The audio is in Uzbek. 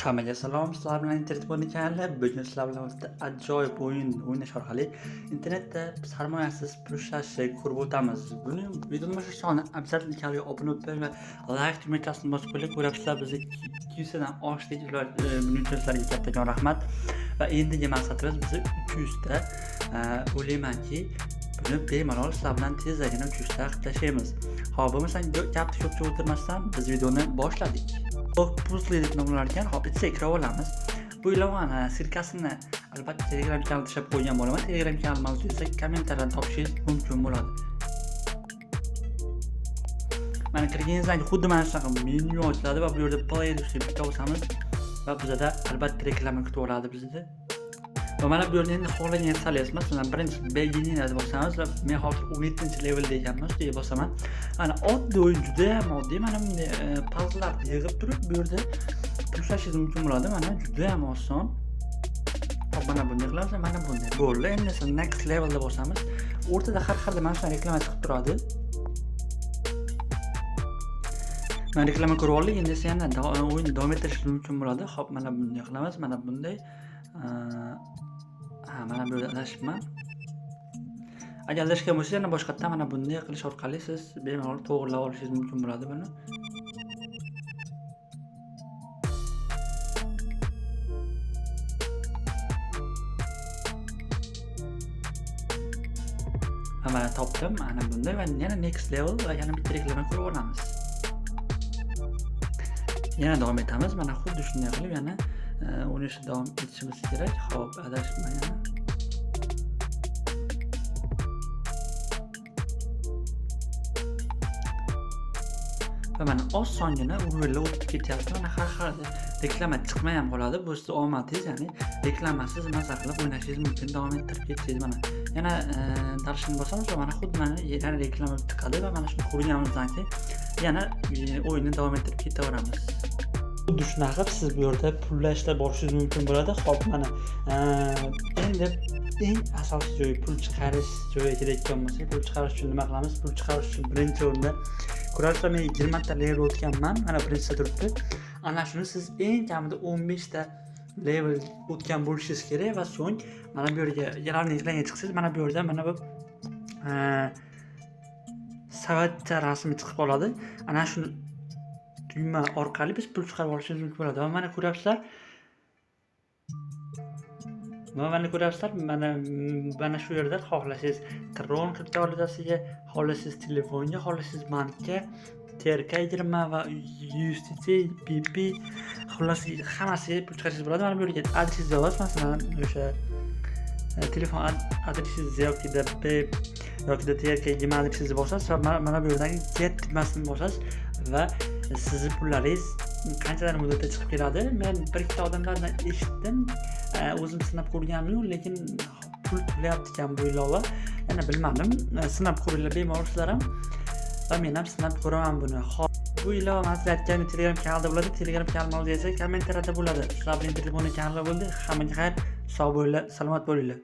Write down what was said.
Hammaga salom, sizlar bilan Internet Bo'ni kanali. Bugun sizlar bilan bitta ajoyib o'yin o'ynash orqali internetda sarmoyasiz pul ishlashni ko'rib o'tamiz. Buni videoni boshlashdan oldin обязательно kanalga obuna bo'lib va like tugmachasini bosib qo'yinglar. Ko'ryapsizlar, biz 200 dan oshdik. Ular buning uchun sizlarga kattakon rahmat. Va endigi maqsadimiz biz 300 ta o'ylaymanki, buni bemalol sizlar bilan tezdagina 300 ta qilib tashlaymiz. Xo'p, bo'lmasa gapni ko'pcha o'tirmasdan biz videoni boshladik. Blok Puzzle deb nomlanar ekan. Xo'p, ichiga kirib olamiz. Bu ilovani ссылка sini albatta Telegram kanalida tashlab qo'ygan bo'laman. Telegram kanal mavjud esa kommentariydan topishingiz mumkin bo'ladi. Mana kirganingizdan keyin xuddi mana shunaqa menyu ochiladi va bu yerda play deb bitta bosamiz va bizada albatta reklama kutib oladi bizni. Va mana bu yerda endi xohlagan yerni saylaysiz. Masalan, birinchi beginning deb bosamiz va men hozir 17-levelda ekanman, ustiga bosaman. Ana oddiy o'yin, juda ham oddiy. Mana bunday puzzlelarni yig'ib turib, bu yerda pul ishlashingiz mumkin bo'ladi. Mana juda ham oson. Hop, mana bunday qilamiz, mana bunday. Bo'ldi. Endi esa next levelda bosamiz. O'rtada har xil mana shunaqa reklama chiqib turadi. Mana reklama ko'rib oldik. Endi esa yana o'yinni davom ettirish mumkin bo'ladi. Hop, mana bunday qilamiz, mana bunday. Ha, mana bu yerda adashibman. Agar adashgan bo'lsangiz, yana boshqatdan mana bunday qilish orqali siz bemalol to'g'rilab olishingiz mumkin bo'ladi buni. Va mana topdim, ana bunday va yana next level va yana bitta reklama ko'rib olamiz. Yana davom etamiz. Mana xuddi shunday qilib yana o'ynashni davom etishimiz kerak. Xo'p, adashibman yana. Va mana osongina уровень lar o'tib ketyapti. Mana har xil reklama chiqmay ham qoladi. Bu sizni omadingiz, ya'ni reklamasiz maza qilib o'ynashingiz mumkin. Davom ettirib ketsangiz mana yana дальше ni bosamiz va mana xuddi mana yana reklama chiqadi va mana shuni ko'rganimizdan keyin yana o'yinni davom ettirib ketaveramiz. Xuddi shunaqa qilib siz bu yerda pullar ishlab borishingiz mumkin bo'ladi. Xo'p, mana endi eng asosiy joyi pul chiqarish joyiga kelayotgan bo'lsak, pul chiqarish uchun nima qilamiz? Pul chiqarish uchun birinchi o'rinda ko'rasizlar, men 20 ta level o'tganman. Mana birinchisida turibdi. Ana shuni siz eng kamida 15 ta level o'tgan bo'lishingiz kerak va so'ng mana bu yerga главный ekranga chiqsangiz, mana bu yerda mana bu savatcha rasmi chiqib qoladi. Ana shuni tugma orqali biz pul chiqarib olishimiz mumkin bo'ladi. Va mana ko'ryapsizlar. Va mana ko'ryapsizlar, mana shu yerda xohlasangiz Tron kriptovalyutasiga, xohlasangiz telefonga, xohlasangiz bankka, TRC20 va USDT, BP, xullas hammasiga pul chiqarishingiz bo'ladi. Mana bu yerga adresingizni yozasiz, masalan, o'sha telefon adresingizni yokida BEP yokida TRC20 adresingizni bosasiz va mana bu yerdagi get tugmasini bosasiz va sizni pullaringiz qanchalar muddatda chiqib keladi. Men bir ikkita odamlardan eshitdim. O'zim sinab ko'rganim yo'q, lekin pul to'layapti ekan bu ilova. Yana bilmadim. Sinab ko'ringlar bemalol sizlar ham. Va men ham sinab ko'raman buni. Xo'p, bu ilova masalan aytganim Telegram kanalida bo'ladi. Telegram kanal mavzusi esa kommentariyada bo'ladi. Sizlar bilan Internet kanali bo'ldi. Hammaga xayr, sog' bo'linglar, salomat bo'linglar.